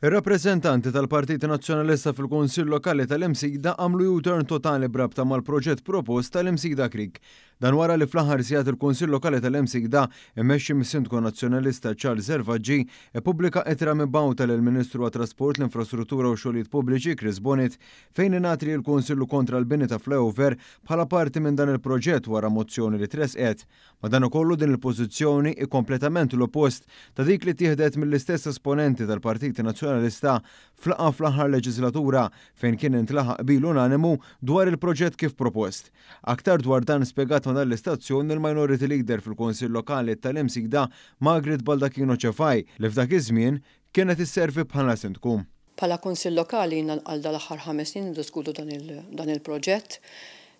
Ir-rappreżentanti tal-Partit Nazzjonalista fil-Kunsill Lokali tal-Imsida għamlu U-turn totali b'rabta mal-proġett propost tal-Imsida Creek. Dan wara li fl-aħħar sigħat il-Kunsill Lokali tal-Imsida, immexxi mis-Sindku Nazzjonalista Charles Selvaggi, ippubblika ittra mibgħuta lill-Ministru għat-Trasport, l-Infrastruttura u x-Xogħlijiet Pubbliċi Chris Bonett fejn ingħad li l-Kunsill hu kontra l-bini ta' flyover bħala parti minn dan il-proġett wara mozzjoni li tressqet. Madankollu din il-pożizzjoni hi kompletament l-oppost ta' dik li ttieħdet mill-istess esponenti tal-Partit Nazzjonalista f'laqgħa fl-aħħar leġiżlatura fejn kien intlaħaq qbil unanimu dwar il-proġett kif propost. Aktar dwar dan spjegat ma' dan l-istazzjon il-Minority Leader fil-Kunsill Lokali tal-Imsida Margaret Baldacchino Cefai li f'dak iż-żmien kienet isservi bħala Sindku. Bħala Kunsill Lokali ilna għal dal-aħħar 5 snin niddiskutu dan il-proġett.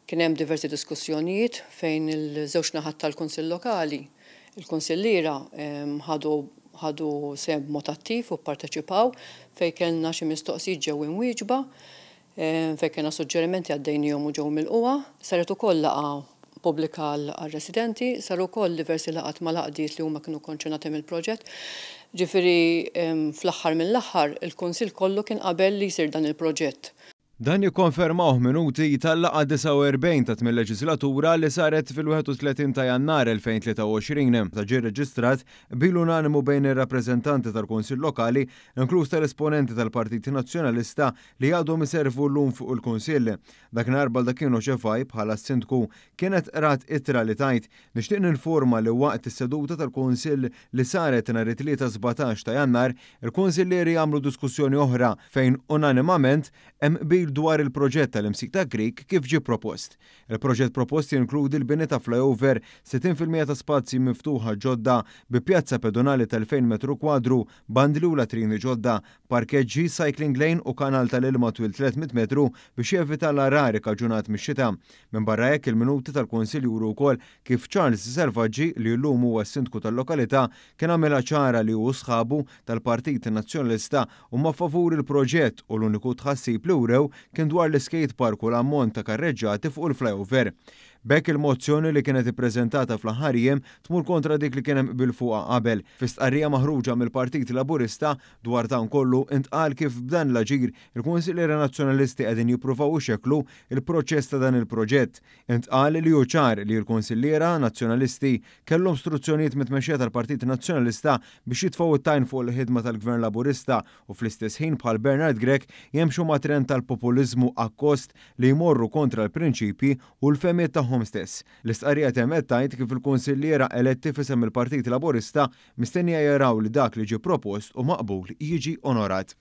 Kien hemm diversi diskussjonijiet fejn il-żewġ naħat tal-Kunsill Lokali, il-kunsilliera ħadu sehem b'mod attiv u pparteċipaw fejn kellna xi mistoqsijiet ġew imwieġba, fejn kellna suġġerimenti għaddejnihom u ġew milqugħa. Saret ukoll laqgħa pubblika għar-residenti, saru wkoll diversi laqgħat mal-għaqdiet li huma kienu konċernati mill-proġett. Ġifieri fl-aħħar mill-aħħar il-Kunsill kollu kien qabel li jsir dan il-proġett. Dan jikkonfermawh minuti tal-laqgħa 49 ta' tmiem leġislatura li saret fil-31 ta' Jannar 2023 meta ġie rreġistrat qbil unanimu bejn ir-rappreżentanti tal-Kunsill Lokali inkluż tal-esponenti tal-Partit Nazzjonalista li għadhom iservu llum fuq il-Kunsill. Dakinhar Baldacchino Cefai bħala s-Sindku kienet qrat ittra li tgħid, Nixtieq ninforma li waqt is-seduta tal-Kunsill li saret nhar it-Tlieta 17 ta' Jannar, il-Kunsillieri għamlu diskussjoni oħra fejn unanimament hemm qbil dwar il-proġett tal-Imsida Creek kif ġie propost. Il-proġett propost jinkludi l-bini ta' flyover, 60% ta' spazji miftuħa ġodda bi pjazza pedonali ta' 2,000 metru kwadru, bandli u latrini ġodda, parkeġġi, cycling lane u kanal tal-ilma twil 300 metru biex jevita l-għarar ikkaġunat mix-xita. Minbarra hekk, il-minuti tal-Kunsill juru wkoll kif Charles Selvaggi, li llum huwa s-Sindku tal-lokalità, kien għamilha ċara li hu u sħabu tal-Partit Nazzjonalista huma favur il-proġett u l-uniku tħassib li wrew kien dwar l-iskate park u l-ammont ta' karreġġati fuq il-flyover. B'hekk il-mozzjoni li kienet ippreżentata fl-aħħar jiem tmur kontra dik li kien hemm qbil fuqha qabel. Fi stqarrija maħruġa mill-Partit Laburista dwar dan kollu intqal kif b'dan l-aġir il-Kunsilliera Nazzjonalisti qegħdin jippruvaw ixekklu l-proċess ta' dan il-proġett. Intqal li hu ċar li l-Kunsilliera Nazzjonalisti kellhom struzzjonijiet mit-tmexxija tal-Partit Nazzjonalista biex jitfgħu t-tajn fuq il-ħidma tal-Gvern Laburista u fl-istess ħin bħal Bernard Grech jemxu ma' trend tal-populiżmu akkost li jmorru kontra l-prinċipji u l-fehmiet tagħhom stess. L-istqarrija temmet tgħid kif il-Kunsilliera eletti f'isem il-Partit Laburista mistennija jaraw li dak li ġie propost u maqbul jiġi onorat.